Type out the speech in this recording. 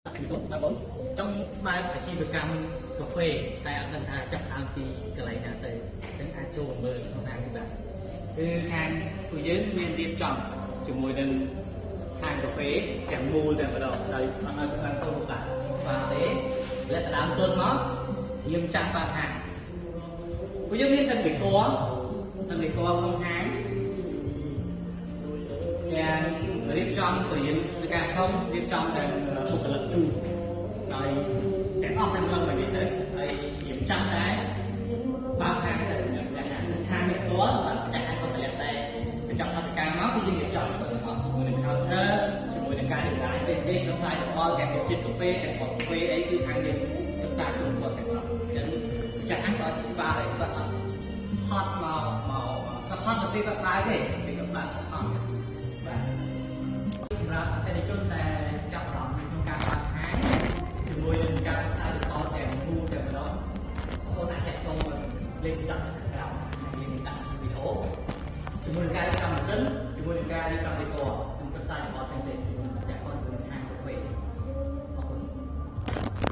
សូមបាទបងចង់បើកអាជីវកម្មកាហ្វេតែអត់ដឹងថាចាប់ដើមពីកន្លែងណាទៅអញ្ចឹងអាចចូលមកមើលក្នុងហាងនេះបាទគឺខាងពួកយើងមានរៀបចំជាមួយនឹងហាងកាហ្វេទាំងមូលតែម្ដងដោយអត់ឲ្យប្រកាន់ទៅបាទបាទទេលាក់ដើមទុនមកត្រៀមចាំបើកហាងពួកយើងមានទាំង decor ទាំង decor ក្នុងហាង ទាំងរៀបចំបរិញ្ញានៃការឆុងរៀបចំទាំងបុគ្គលិកជូនដោយទាំងអស់ទាំងម្ដងមកនិយាយទៅហើយរៀបចំតែបើកហាងទៅម្ចាស់ហាងខាងនេះផ្ទាល់បាទម្ចាស់ហាងគាត់តម្លាក់តែកញ្ចប់ថវិកាមកគឺយើងរៀបចំទៅទាំងអស់ជាមួយនឹង counter ជាមួយនឹងការ design ផ្សេងផ្សេងផ្សាយរបស់ទាំងរសជាតិកាហ្វេទាំងកាហ្វេអីគឺខាងយើងផ្សាយជូនគាត់ទាំងអស់អញ្ចឹងម្ចាស់ហាងគាត់ច្បាស់ហើយគាត់អត់ហត់មកមកគាត់ហត់ទៅពេលគាត់បើកទេពេលគាត់បើកគាត់ហត់បាទ សម្រាប់អតិថិជនដែលចាប់អារម្មណ៍ក្នុងការបើកហាងជាមួយនឹងការផ្សាយផលទាំងមូលតែម្ដងបងប្អូនអាចទាក់ទងលេខទូរស័ព្ទខាងក្រោមយើងមានដាក់ក្នុងវីដេអូជាមួយនឹងការរៀបចំម៉ាស៊ីនជាមួយនឹងការរៀបចំ decor និងផ្សាយផល